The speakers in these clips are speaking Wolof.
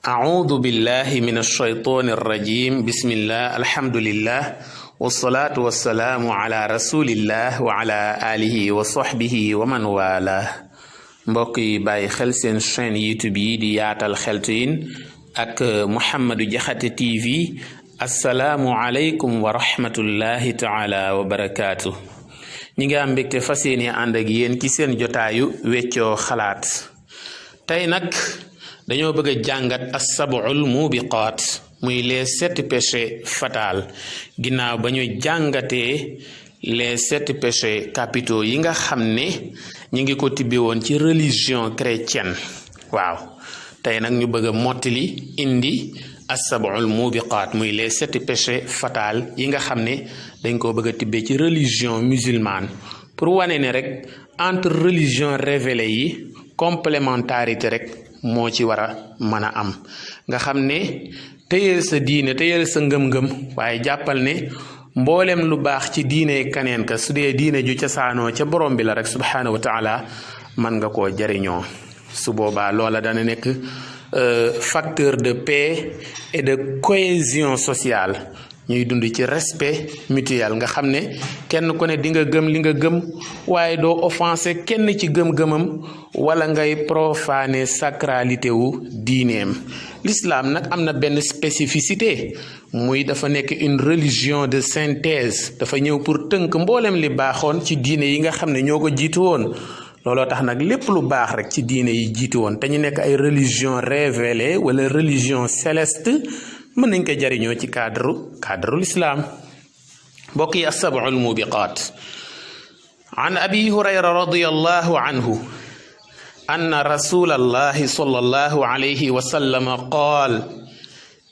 أعوذ بالله من الشيطان الرجيم بسم الله الحمد لله والصلاة والسلام على رسول الله وعلى آله وصحبه ومن والاه mbokk yi bàyyi xel seen chaîne YouTube yi di yaatal xeltu yin ak Mouhamadou Diakhaté TV assalaamu aleykum wa rahmatullahi taala wa barakaatu. ñi ngi am mbégte fas yéene ànd ak yéen ci seen jotaayu weccoo xalaat. tey nag dañoo bëgg a jàngat as-sab'ul mubiqaat muy les 7 péchés fatals ginnaaw ba ñu jàngatee les 7 péchés capitaux yi nga xam ne ñi ngi ko tibbi woon ci religion chrétienne. waaw tey nag ñu bëgg a mottali indi as-sab'ul mubiqaat muy les 7 péchés fatals yi nga xam ne dañ koo bëgg a tibbee ci religion musulmane pour wane ne rek entre religion révélée yi complémentarité rek moo ci war a mën a am nga xam ne téyeel sa diine téyeel sa ngëm-ngëm waaye jàppal ne mboolem lu baax ci diine kaneen ka su dee diine ju cosaanoo ca borom bi la rek subhaanahu wa taala mën nga koo jariñoo. su boobaa loola dana nekk facteur de paix et de cohésion sociale ñuy dund ci respect mutuel nga xam ne kenn ku ne di nga gëm li nga gëm waaye doo offensé kenn ci gëm-gëmam wala ngay profaner sacralité wu diineem. L'islam nag am na benn spécificité muy dafa nekk une religion de synthèse dafa ñëw pour tënk mboolem li baaxoon ci diine yi nga xam ne ñoo ko jiitu woon. looloo tax nag lépp lu baax rek ci diine yi jiitu woon te ñu nekk ay religion révélée wala religion céleste mën nañ ko jariñoo ci cadre l'islam. mbokk yi as-sab'ul mubiqaat an abi hurayra radiyallahu anhu anna rasulallahi sallallahu alayhi wa sallam qaal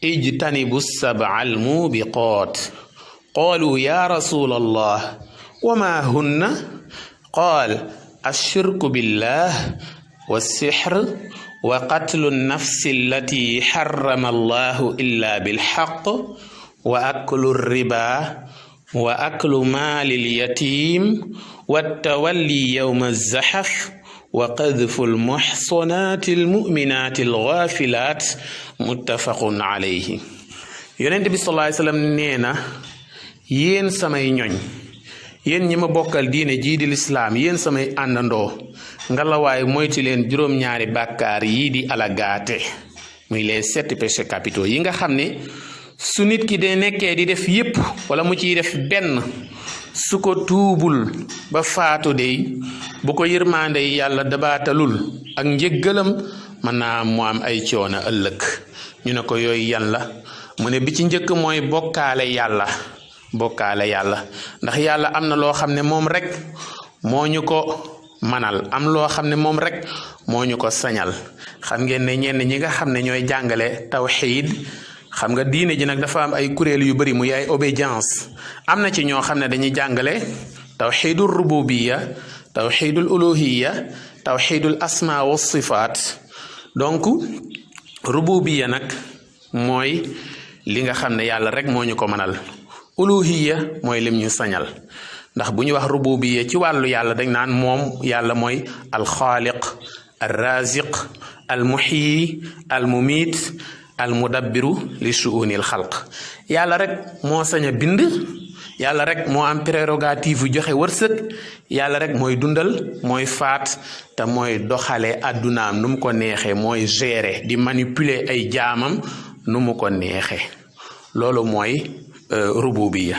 ijtanibu as-sab'al mubiqaat qaalu ya rasulallah wa ma hunna qaal ashirku billah was-sihr wa qatlu nafsi allati harrama allahu illa bilhaq wa aklu riba wa aklu maalil yatim wa tawalli yawma zahaf wa qadfu almuhsanati almuminati alghafilat muttafaqun alayhi. yonent bi sallallahu alayhi wa sallam nee na yéen samay ñoñ yéen ñi ma bokkal diine jii di lislaam yéen samay àndandoo ngalawaay moytu leen juróom-ñaari bàkkaar yii di alagaate muy les 7 péchés capitaux yi nga xam ne su nit ki de nekkee di def yépp wala mu ciy def benn su ko tuubul ba faatu dey bu ko yërmande yàlla dabaatalul ak njëggalam mën naa mu am ay coono ëllëg. ñu ne ko yooyu yan la mu ne bi ci njëkk mooy bokkaale yàlla ndax yàlla am na loo xam ne moom rek moo ñu ko manal am loo xam ne moom rek moo ñu ko sañal. xam ngeen ne ñenn ñi nga xam ne ñooy jàngale tawxiid xam nga diine ji nag dafa am ay kuréel yu bari muy ay obédience. am na ci ñoo xam ne dañuy jàngale tawxiidul rububiya tawxiidul uluhiya tawxiidul asma wa sifaat. donc rububiya nag mooy li nga xam ne yàlla rek moo ñu ko manal. uluhiya mooy lim ñu sañal ndax bu ñu wax rububiya ci wàllu yàlla dañ naan moom yàlla mooy alxaaliq alraziq almuhyi almumit almudabbiru li shu'unil xalq. yàlla rek moo sañ a bind, yàlla rek moo am prérogative joxe wërsëg, yàlla rek mooy dundal mooy faat te mooy doxale àddunaam nu mu ko neexee mooy gérer di manipuler ay jaamam nu mu ko neexee. loolu mooy rububiya.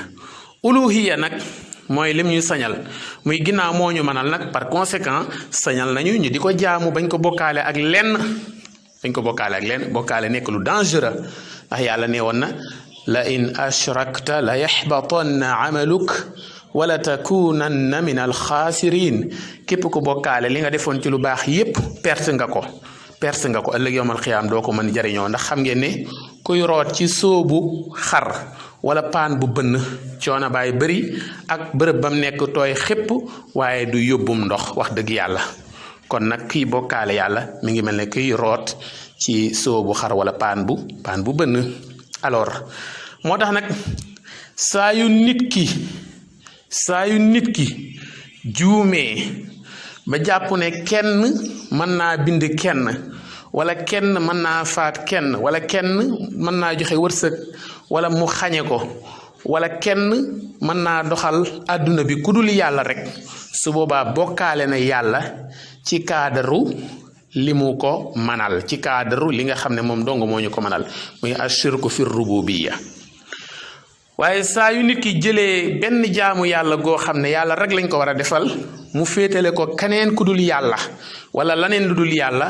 uluhiya nag mooy lim ñu sañal muy ginnaaw moo ñu mënal nag par conséquent sañal nañu ñu di ko jaamu bañ ko bokkaale ak lenn bokkaale nekk lu dangereux ndax yàlla ne woon na la in ashrakta la yaxbatanna amaluk wala takunanna min alxaasirin. képp ku bokkaale li nga defoon ci lu baax yépp perte nga ko ëllëg yowmal xiyaam doo ko mën jariñoo. ndax xam ngeen ne kuy root ci soobu xar wala paan bu bënn coono baay bëri ak bërëb bam nekk tooy xépp waaye du yóbbum ndox wax dëgg yàlla. kon nag kiy bokkaale yàlla mi ngi mel ne kiy root ci soobu xar wala paan bu bënn. alors moo tax nag saa yu nit ki juumee ba jàpp ne kenn mën naa bind kenn wala kenn mën naa faat kenn wala kenn mën naa joxe wërsëg wala mu xañe ko wala kenn mën naa doxal àdduna bi ku dul yàlla rek su boobaa bokkaale na yàlla ci cadre li mu ko manal ci cadre li nga xam ne moom dong moo ñu ko manal muy ashirku fi rububiyya waaye saa yu nit ki jëlee benn jaamu yàlla goo xam ne yàlla rek lañ ko war a defal mu féetale ko keneen ku dul yàlla wala laneen lu dul yàlla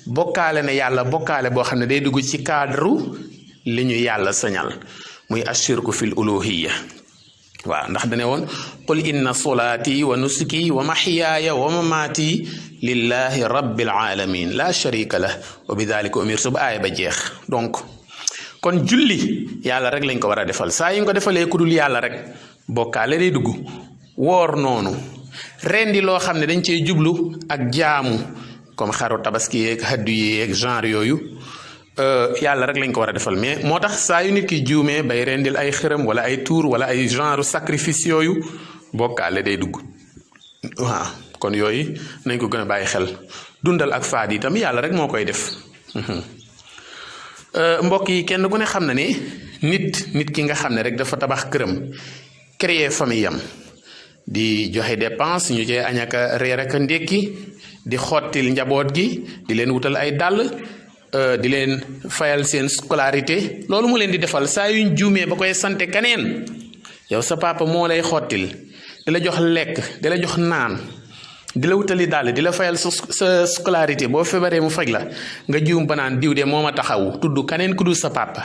bokkaale na yàlla bokkaale boo xam ne day dugg ci cadre li ñu yàlla sañal muy ashirku fil uluhiyya waaw ndax dane woon qul inna solaati wa nusuki wa mahyaaya wa mamaati lillahi rabbil alamin la sharika lah wa bidhalika umirtu ba aaya ba jeex donc kon julli yàlla rek lañ ko war a defal saa yi nga ko defalee ku dul yàlla rek bokkaale day dugg woor noonu rendi loo xam ne dañ cey jublu ak jaamu comme xaru tabaski yeeg haddu yeeg genre yooyu yàlla rek lañ ko war a defal mais moo tax saa yu nit ki juumee bay rendil ay xërëm wala ay tuur wala ay genre sacrifice yooyu bokkaale day dugg waaw kon yooyu nañ ko gën a bàyyi xel dundal ak faat yi tam yàlla rek moo koy def mbokk yi kenn ku ne xam na ne nit ki nga xam ne rek dafa tabax këram créer famille am di joxe dépense ñu cee añ ak reer ak ndékki di xottil njaboot gi di leen wutal ay dàll di leen fayal seen scolarité loolu mu leen di defal saa yuñ juumee ba koy sante kaneen yow sa papa moo lay xottil di la jox lekk di la jox naan di la wutali dàll di la fayal sa scolarité boo feebaree mu faj la nga juum ba naan diw de moo ma taxawu tudd kaneen ku dul sa papa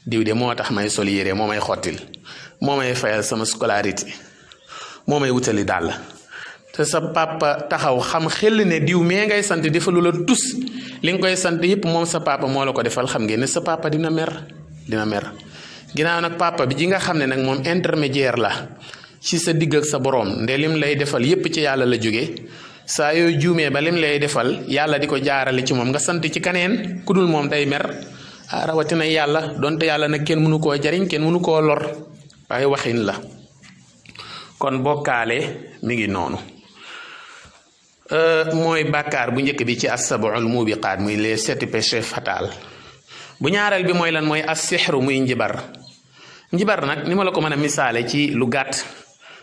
diw de moo tax may sol yére moo may xottil moo may fayal sama scolarité moo may wutali dàll te sa papa taxaw xam xel ne diw mee ngay sant defalu la tus li nga koy sant yëpp moom sa papa moo la ko defal xam ngeen ne sa papa dina mer ginnaaw nag papa bi ji nga xam ne nag moom intermédiaire la ci sa digg ak sa borom nde lim lay defal yëpp ci yàlla la jóge saa yooyu juumee ba lim lay defal yàlla di ko jaarale ci moom nga sant ci kaneen ku dul moom day mer rawatina yàlla donte yàlla nag kenn mënu koo jariñ kenn mënu koo lor waaye waxin la kon bokkaale mi ngi noonu mooy bàkkaar bu njëkk bi ci as-sab'ul mubiqaat muy les 7 péchés fatals bu ñaareel bi mooy lan mooy as-sihru muy njibar nag ni ma la ko mën a misaale ci lu gàtt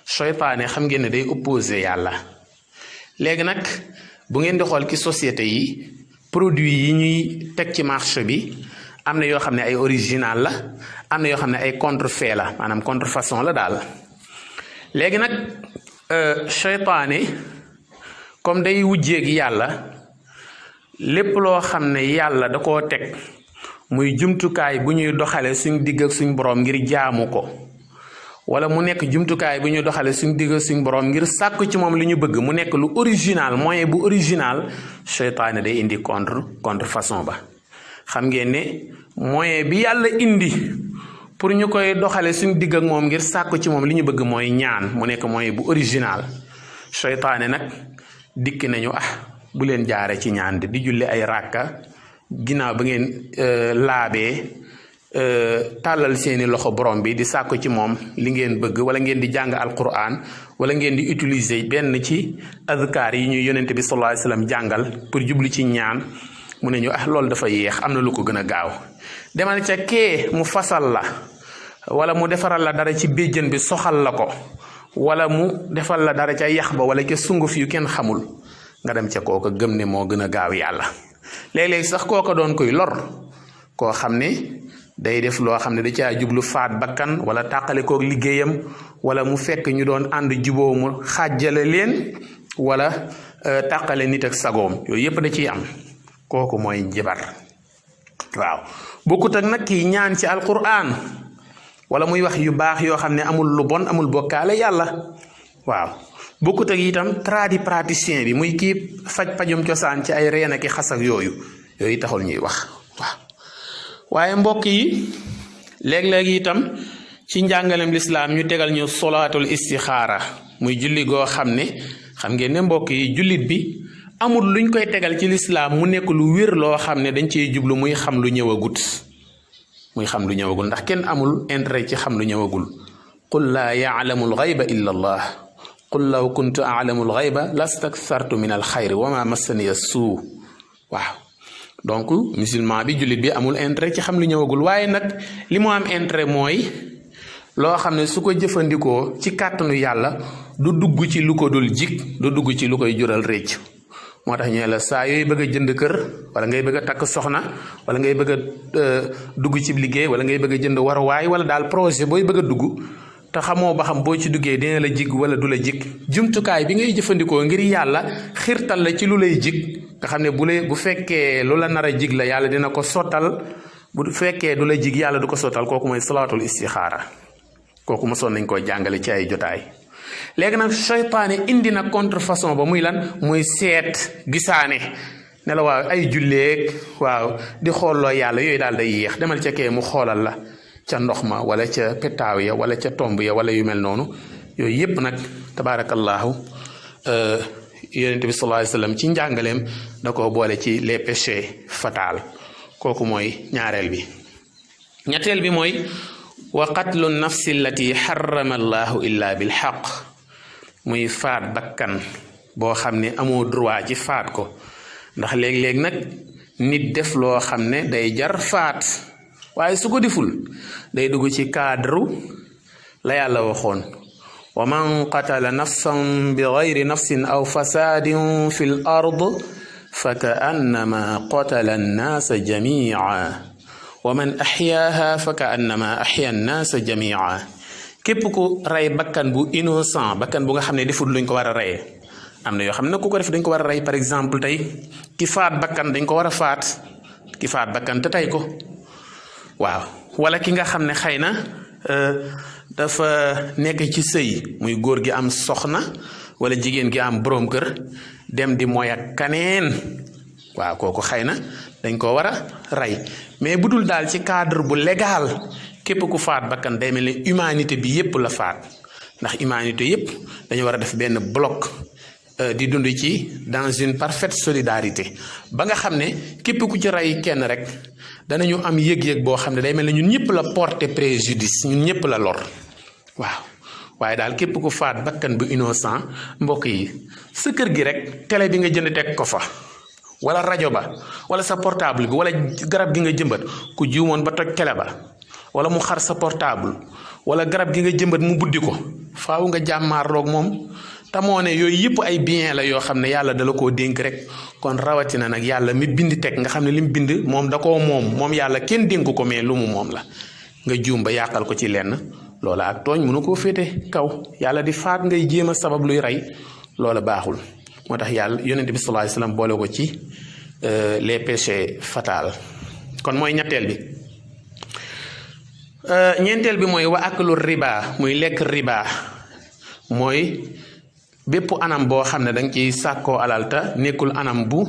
seytaane xam ngeen ne day opposé yàlla léegi nag bu ngeen di xool ci société yi produit yi ñuy teg ci marché bi am na yoo xam ne ay original la am na yoo xam ne ay contrefait la maanaam contrefaçon la daal léegi nag seytaane comme day wujjeeg yàlla lépp loo xam ne yàlla da koo teg muy jumtukaay bu ñuy doxale suñ digg ak suñ borom ngir jaamu ko wala mu nekk jumtukaay bu ñuy doxale suñ digg ak suñ borom ngir sàkku ci moom li ñu bëgg mu nekk lu original moyen bu original seytaane day indi contrefaçon ba xam ngeen ne moyen bi yàlla indi pour ñu koy doxale suñ digg ak moom ngir sàkku ci moom li ñu bëgg mooy ñaan mu nekk moyen bu original seytaane nag dikk nañu bu leen jaare ci ñaan di julli ay ràkka ginnaaw ba ngeen laabee tàllal seeni loxo borom bi di sàkku ci moom li ngeen bëgg wala ngeen di jàng alquran wala ngeen di utiliser benn ci azkar yi ñuy yonent bi sallallahu alayhi wasallam jàngal pour jublu ci ñaan mu ne ñu loolu dafa yéex am na lu ko gën a gaaw demal ca kee mu fasal la wala mu defaral la dara ci béjjën bi soxal la ko wala mu defal la dara ca yax ba wala ca sunguf yu kenn xamul nga dem ca kooka gëm ne moo gën a gaaw yàlla léeg-léeg sax kooka doon koy lor koo xam ne day def loo xam ne da caa jublu faat bakkan wala tàqale kook liggéeyam wala mu fekk ñu doon ànd juboo mu xàjjale leen wala tàqale nit ak sagoom yooyu yépp da ciy am kooku mooy njibar waaw bokkut ak nag kii ñaan ci alquran wala muy wax yu baax yoo xam ne amul lu bon amul bokkaale yàlla waaw bokkut ak itam tradipraticien bi muy kii pajum cosaan ci ay reen ak xas ak yooyu taxul ñuy wax waaw waaye mbokk yi léeg-léeg itam ci njàngalem lislaam ñu tegal ñu solaatul istixaara muy julli goo xam ne xam ngeen ne mbokk yi jullit bi amul luñ koy tegal ci lislaam mu nekk lu wér loo xam ne dañ cey jublu muy xam lu ñëwagut ndax kenn amul intérêt ci xam lu ñëwagul qul laa yaalamu alxayba illa allah qul law kuntu aalamu alxayba lastakthartu min alxayri wa ma massaniya suu waaw donc musulman bi jullit bi amul intérêt ci xam lu ñëwagul waaye nag li mu am intérêt mooy loo xam ne su ko jëfandikoo ci kàttanu yàlla du dugg ci lu ko dul jig du dugg ci lu koy jural récc moo tax ñu la saa yooyu bëgg a jënd kër wala ngay bëgg a takk soxna wala ngay bëgg a dugg ci liggéey wala ngay bëgg a jënd waruwaay wala daal projet booy bëgg a dugg te xamoo ba xam boo ci duggee dina la jig wala du la jig jumtukaay bi ngay jëfandikoo ngir yàlla xirtal la ci lu lay jig nga xam ne bu fekkee lu la nar a jig la yàlla dina ko sottal bu fekkee du la jig yàlla du ko sottal kooku mooy salaatul istixaara kooku mosoon nañ koo jàngale ci ay jotaay. léegi nag seytaane indi na contrefaçon ba muy lan muy seet gisaane ne la waaw ay julleeg waaw di xooloo yàlla yooyu daal day yéex demal ca kee mu xoolal la ca ndox ma wala ca petaaw ya wala ca tomb ya wala yu mel noonu yooyu yépp nag tabaarakallaahu yonent bi sallallahu alayhi wasallam ci njàngaleem da ko boole ci les péchés fatals kooku mooy ñaareel bi. ñetteel bi mooy wa qatlu nafsi allati xarama allahu illa bil xaq muy faat bakkan boo xam ne amoo droit ci faat ko ndax léeg-léeg nag nit def loo xam ne day jar faat waaye su ko deful day dugg ci cadre la yàlla waxoon wa man qatala nafsan bi gayri nafsin aw fasadin fi l ard fa ka annama qatala annaasa jamia wa man axyaaha fa ka annama axya annaasa jamia képp ku rey bakkan bu innocent bakkan bu nga xam ne deful luñ ko war a reyee am na yoo xam ne ku ko def dañ ko war a rey par exemple tey ki faat bakkan dañ ko war a faat ki faat bakkan te tey ko waaw wala ki nga xam ne xëy na dafa nekk ci sëy muy góor gi am soxna wala jigéen gi am boroom kër dem di mooy ak kaneen waaw kooku xëy na dañ ko war a rey mais bu dul daal ci cadre bu légal képp ku faat bakkan day mel ni humanité bi yépp la faat ndax humanité yépp dañu war a def benn bloc di dund ci dans une parfaite solidarité ba nga xam ne képp ku ci rey kenn rek danañu am yëg-yëg boo xam ne day mel ne ñun ñëpp la porter préjudice ñun ñëpp la lor waaw waaye daal képp ku faat bakkan bu innocent mbokk yi sa kër gi rek télé bi nga jënd teg ko fa wala rajo ba wala sa portable bi wala garab gi nga jëmbat ku jiwoon ba toj télé ba wala mu xar sa portable wala garab gi nga jëmbat mu buddi ko faaw nga jàmmaarloog moom tamoo ne yooyu yëpp ay bien la yoo xam ne yàlla dala koo dénk rek kon rawatina nag yàlla mi bind teg nga xam ne li mu bind moom da koo moom yàlla kenn dénk ko mais lu mu moom la nga juum ba yàqal ko ci lenn loola ak tooñ mënu koo féete kaw yàlla di faat ngay jéem a sabab luy rey loola baaxul moo tax yàlla yonent bi sallallahu alayhi wasallam boole ko ci les péchés fatals kon mooy ñetteel bi. ñeenteel bi mooy wa aklu riba muy lekk riba mooy bépp anam boo xam ne danga ciy sàkkoo alal ta nekkul anam bu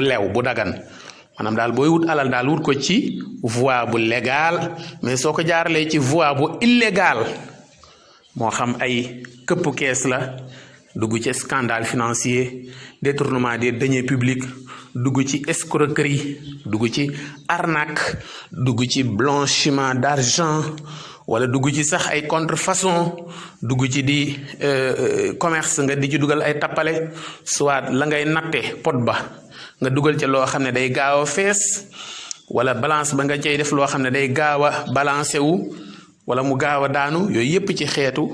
lew bu dagan maanaam daal booy wut alal daal wut ko ci voie bu légal mais soo ko jaaralee ci voie bu illégal moo xam ay këpp kees la dugg ci scandale financier détournement des deniers publics dugg ci escroquerie dugg ci arnaque dugg ci blanchiment d'argent wala dugg ci sax ay contrefaçon dugg ci di commerce nga di ci dugal ay tappale soit la ngay natte pot ba nga dugal ca loo xam ne day gaaw a fees wala balance ba nga cay def loo xam ne day gaaw a balancé wu wala mu gaaw a daanu yooyu yépp ci xeetu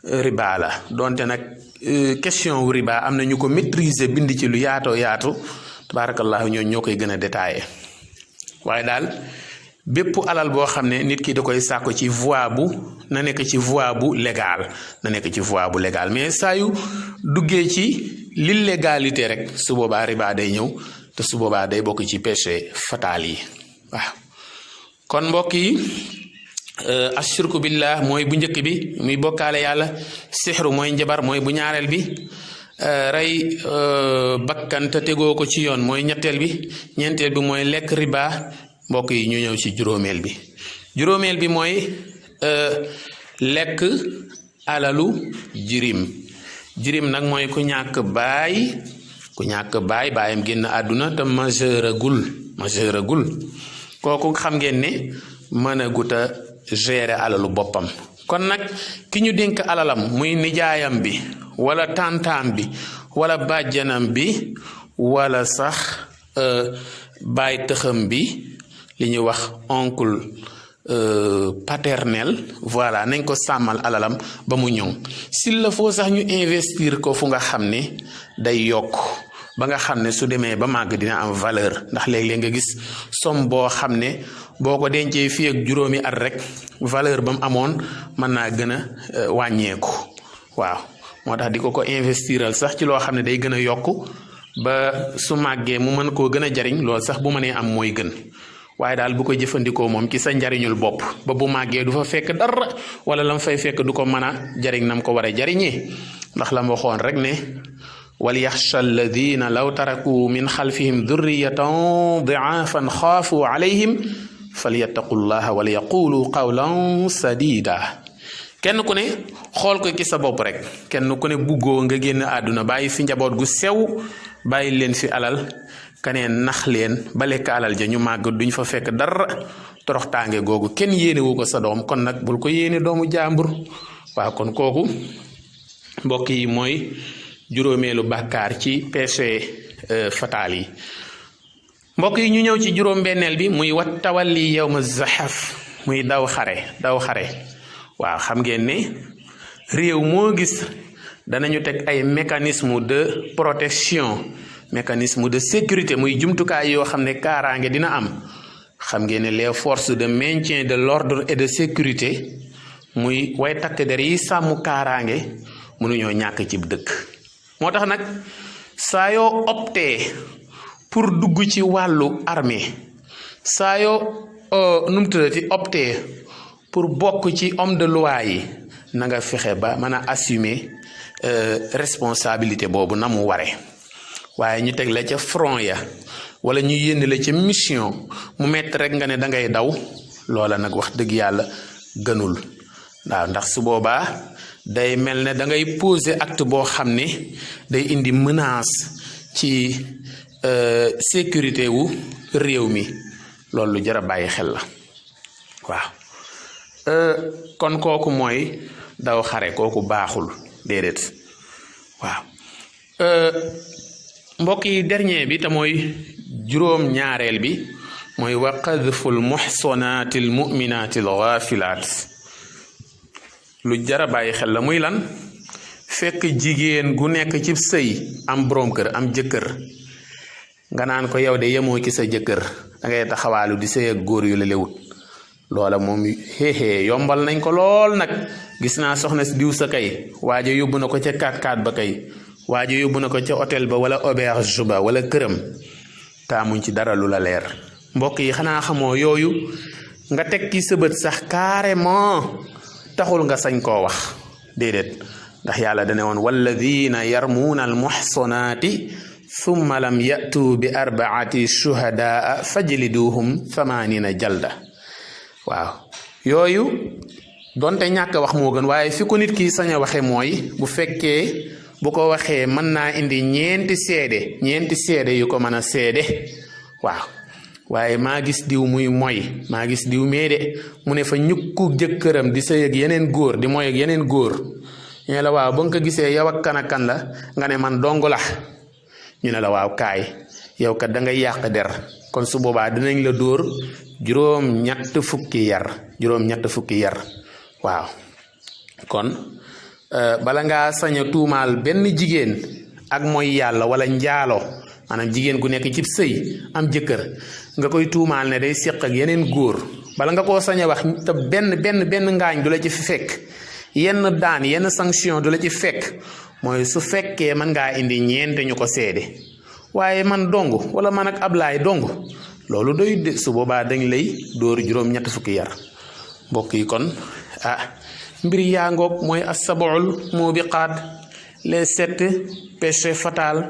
riba la donte nag question wu riba am na ñu ko maîtriser bind ci lu yaatoo yaatu tabarakallahu ñoo koy gën a détaillé waaye daal bépp alal boo xam ne nit ki da koy sàkku ci voie bu na nekk ci voie bu légal na nekk ci voie bu légal mais saa yu duggee ci l'illégalité rek su boobaa riba day ñëw te su boobaa day bokk ci péché fatal yi waaw kon mbokk yi ashirku billah mooy bu njëkk bi muy bokkaale yàlla sixru mooy njabar mooy bu ñaareel bi rey bakkan te tegoo ko ci yoon mooy ñetteel bi ñeenteel bi mooy lekk riba mbokk yi ñu ñëw ci juróomeel bi mooy lekk alalu jirim nag mooy ku ñàkk baay baayam génn àdduna te majeuragul kooku xam ngeen ne mën a guta gérer alalu boppam kon nag ki ñu dénk alalam muy nijaayam bi wala tantaam bi wala bàjjanam bi wala sax baay tëxam bi li ñuy wax oncle paternel voilà nañ ko sàmmal alalam ba mu ñoŋ s'il le faut sax ñu investir ko fu nga xam ne day yokk ba nga xam ne su demee ba màgg dina am valeur ndax léeg-léeg nga gis somme boo xam ne boo ko dencee fii ak juróomi at rek valeur ba mu amoon mën naa gën a wàññeeku waaw moo tax di ko investiral sax ci loo xam ne day gën a yokk ba su màggee mu mën koo gën a jariñ loolu sax bu mënee am mooy gën waaye daal bu ko jëfandikoo moom ci sa njariñul bopp ba bu màggee du fa fekk dara wala lam fay fekk du ko mën a jariñ nam ko war a jariñee ndax la ma waxoon rek ne wal yaxsha alladina law taraku min xalfihim durriyatan diaafan xaafu alayhim falyattaqu llaha wal yaqulu qawlan sadida kenn ku ne xool ko ci sa bopp rek kenn ku ne buggoo nga génn àdduna bàyyi fi njaboot gu sew bàyyi leen fi alal kaneen nax leen ba lekk alal ja ñu màgg duñ fa fekk dara toroxtaange googu kenn yéenewu ko sa doom kon nag bul ko yéene doomu jàmbur waaw kon kooku mbokk yi mooy juróomeelu bàkkaar ci péché fatal yi mbokk yi ñu ñëw ci juróom-benneel bi muy wat tawalli yawma zahaf muy daw xare waaw xam ngeen ne réew moo gis danañu teg ay mécanisme de protection mécanisme de sécurité muy jumtukaay yoo xam ne kaaraange dina am xam ngeen ne les forces de maintien de l'ordre et de sécurité muy way takk der yi sàmm kaaraange mënuñoo ñàkk ci dëkk moo tax nag saa yoo opté pour dugg ci wàllu armée saa yoo opté pour bokk ci homme de loi yi na nga fexe ba mën a assumer responsabilité boobu na mu ware waaye ñu teg la ca front ya wala ñu yénn la ca mission mu metti rek nga ne da ngay daw loola nag wax dëgg yàlla gënul waaw ndax su boobaa day mel ne da ngay poser acte boo xam ne day indi menace ci sécurité wu réew mi loolu lu jar a bàyyi xel la waaw kon kooku mooy daw xare kooku baaxul déedéet waaw mbokk yi dernier bi te mooy juróom ñaareel bi mooy wa qadful muhsanaati al mu'minaati al ghafilaat lu jara bàyyi xel la muy lan fekk jigéen gu nekk ci sëy am boroom kër am jëkkër nga naan ko yow de yemoo ci sa jëkkër da ngay taxawaalu di sëy ak góor yu la lewut loola moom xéexée yombal nañ ko lool nag gis naa soxna si diw sa kay waaja yóbbu na ko ca 4x4 ba kay waaja yóbbu na ko ca hôtel ba wala auberge ba wala këram taamuñ ci dara lu la leer mbokk yi xanaa xamoo yooyu nga teg ci sa bët sax carrément taxul nga sañ koo wax déedéet ndax yàlla dane woon walladina yarmuuna al muhsanaati thumma lam ya'tu bi arbaati shuhadaa fajliduhum 80 jalda waaw yooyu donte ñàkk wax moo gën waaye fi ko nit ki sañ a waxe mooy bu fekkee bu ko waxee mën naa indi ñeenti seede yu ko mën a seede waaw waaye maa gis diw muy moy maa gis diw mee de mu ne fa ñukku jëkkëram di sëy ak yeneen góor di moy ak yeneen góor ñu ne la waaw ba nga ko gisee yow ak kan ak kan la nga ne man dong la ñu ne la waaw kaay yow kat da ngay yàq der kon su boobaa dinañ la dóor juróom-ñett fukki yar waaw kon bala ngaa sañ a tuumaal benn jigéen ak mooy yàlla wala njaalo maanaam jigéen gu nekk cib sëy am jëkkër nga koy tuumaal ne day séq ak yeneen góor bala nga koo sañ a wax te benn ngaañ du la ci fekk yenn daan yenn sanction du la ci fekk mooy su fekkee mën ngaa indi ñeent ñu ko seede waaye man dong wala man ak Ablaay dong loolu doy de su boobaa dañ lay dóor juróom-ñett fukki yar mbokk yi kon mbir yaa ngoog mooy as-sab'ul mubiqaat les 7 péchés fatals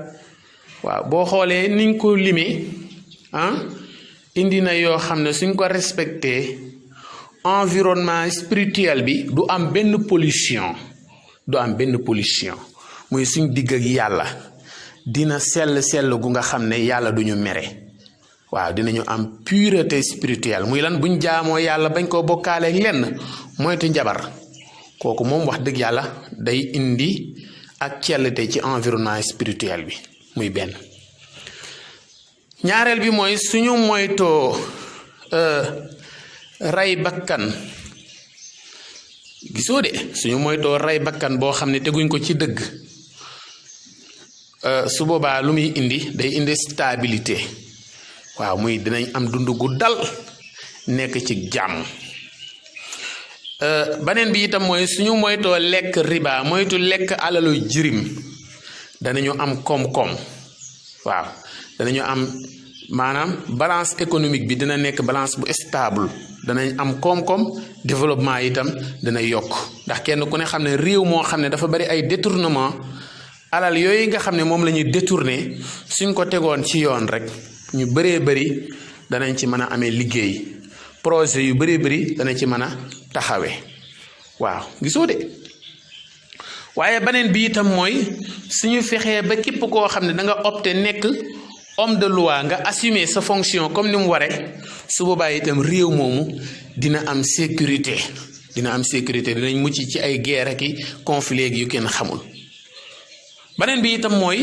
waaw boo xoolee niñ ko limee indi na yoo xam ne suñ ko respecté environnement spirituel bi du am benn pollution muy suñ digg ak yàlla dina sell gu nga xam ne yàlla duñu mere waaw dinañu am pureté spirituelle muy lan buñ jaamoo yàlla bañ koo bokkaale ak lenn moytu njabar kooku moom wax dëgg yàlla day indi ak cellte ci environnement spirituel bi muy benn ñaareel bi mooy suñu moytoo rey bakkan gisoo de suñu moytoo rey bakkan boo xam ne teguñ ko ci dëgg su boobaa lu muy indi day indi stabilité waaw muy dinañ am dund gu dal nekk ci jàmm. beneen bi itam mooy suñu moytoo lekk riba moytu lekk alalu jirim danañu am koom-koom waaw danañu am maanaam balance économique bi dina nekk balance bu stable danañ am koom-koom développement itam dana yokk ndax kenn ku ne xam ne réew moo xam ne dafa bari ay détournement alal yooyu nga xam ne moom la ñuy détourné suñ ko tegoon ci yoon rek ñu bëree bëri danañ ci mën a amee liggéey projet yu bëree bëri dana ci mën a taxawe waaw gisoo de waaye beneen bi itam mooy suñu fexee ba képp koo xam ne da nga opté nekk homme de loi nga assumer sa fonction comme ni mu waree su boobaa itam réew moomu dina am sécurité dinañ mucc ci ay guerre ak i conflit yu kenn xamul. beneen bi itam mooy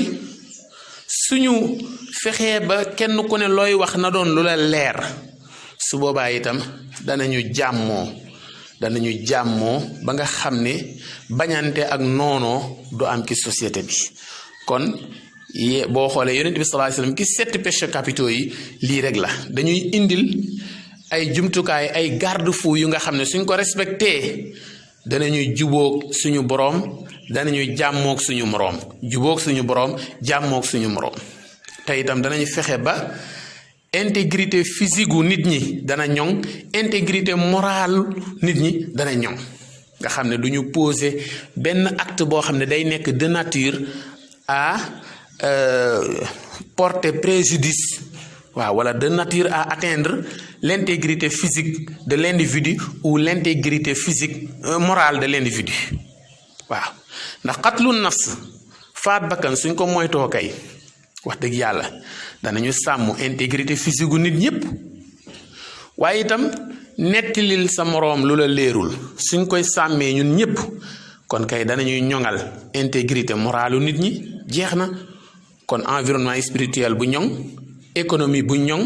suñu fexee ba kenn ku ne looy wax na doon lu la leer su boobaa itam danañu jàmmoo ba nga xam ne bañante ak noonoo du am ci société bi. kon boo xoolee yonent bi sallallahu alayhi wasallam ki 7 péchés capitaux yi lii rek la dañuy indil ay jumtukaay ay garde-fou yu nga xam ne suñ ko respecté danañuy jubóog suñu boroom danañuy jàmmoog suñu moroom jàmmoog suñu moroom te itam danañu fexe ba intégrité physique gu nit ñi dana ñoŋ intégrité morale nit ñi dana ñoŋ nga xam ne du ñu poser benn acte boo xam ne day nekk de nature à porter préjudice waaw wala de nature à atteindre l'intégrité physique de l'individu ou l'intégrité physique morale de l'individu waaw ndax xatlu nafs faat bakkan suñ ko moytoo kay wax dëgg yàlla danañu sàmm intégrité physique gu nit ñépp waaye itam nettilil sa moroom lu la leerul suñ koy sàmmee ñun ñépp kon kay danañuy ñoŋal intégrité morale nit ñi jeex na kon environnement spirituel bu ñoŋ économie bu ñoŋ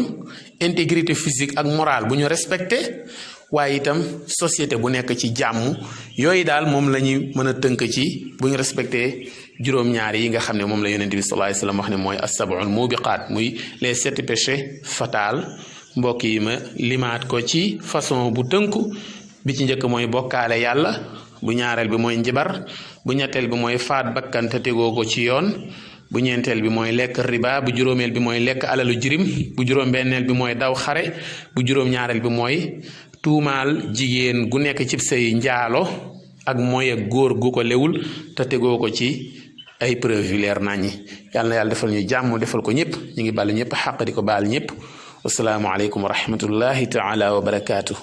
intégrité physique ak morale bu ñu respecté waaye itam société bu nekk ci jàmm yooyu daal moom la ñuy mën a tënk ci bu ñu respecté juróom-ñaari yi nga xam ne moom la yonent bi sallallahu alayhi wasallam wax ne mooy as-sab'ul mubiqaat muy les 7 péchés fatals mbokk yi ma limaat ko ci façon bu tënku bi ci njëkk mooy bokkaale yàlla bu ñaareel bi mooy njibar bu ñetteel bi mooy faat bakkan te tegoo ko ci yoon bu ñeenteel bi mooy lekk riba bu juróomeel bi mooy lekk alalu jirim bu juróom-benneel bi mooy daw xare bu juróom-ñaareel bi mooy tuumaal jigéen gu nekk ci say njaalo ak mooy ak góor gu ko lewul te tegoo ko ci ay preuve yu leer naññi yàlla na yàlla defal ñu jàmm defal ko ñëpp ñu ngi bàll ñëpp xàq di ko baal ñëpp wasalaamu aleykum wa rahmatullahi taala wa barakaatu.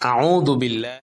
أعوذ بالله